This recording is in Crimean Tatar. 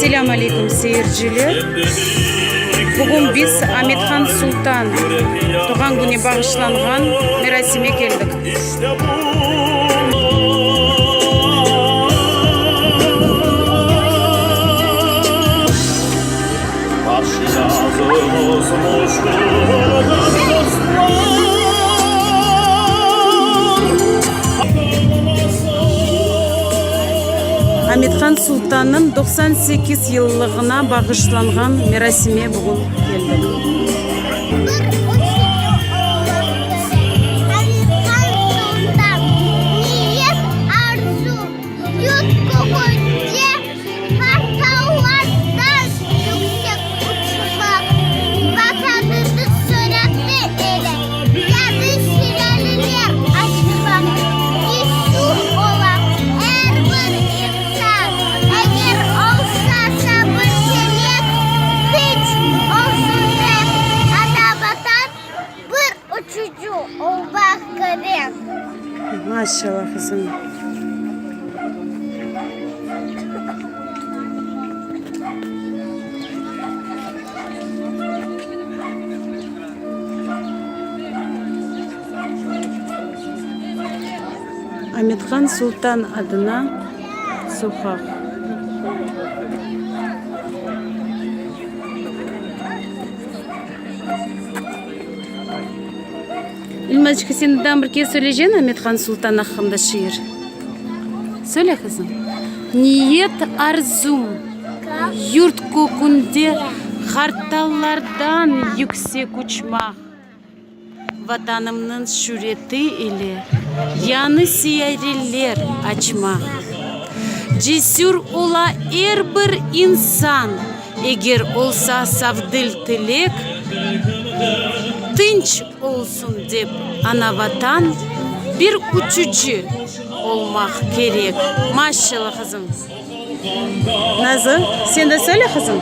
Selâm aleyküm, seyirciler! Bugün biz Amethan Sultan doğğan kününe bağışlanğan merasime keldik. Amethan Sultannıñ 98 yıllığına bağışlanğan merasime bugün keldik. Qartallardan yüksek uçmaq, Vatanımnıñ sureti ile yañı şiirler açmaq. Cesür ola er bir insan, Eger olsa sabır-tilek, Tınç olsun dep ana-Vatan, Bir uçucı olmaq kerek. Maşallah, qızım. Amethan Sultan adına soqaq. İlmaçka, sen daa bir kez söyleyceñ Amethan Sultan aqqında şiir? Söyle, qızım. Niyet arzum, yurt kökünde qartallardan yüksek uçmaq, Vatanımnıñ şüreti ile yañı siyyareler açmaq. Cesür ola er bir insan, eger olsa safdil tilek, Tınç olsun dep ana-Vatan, bir uçucı olmaq kerek. Maşallah, qızım. Nazlı, sen de söyle, qızım.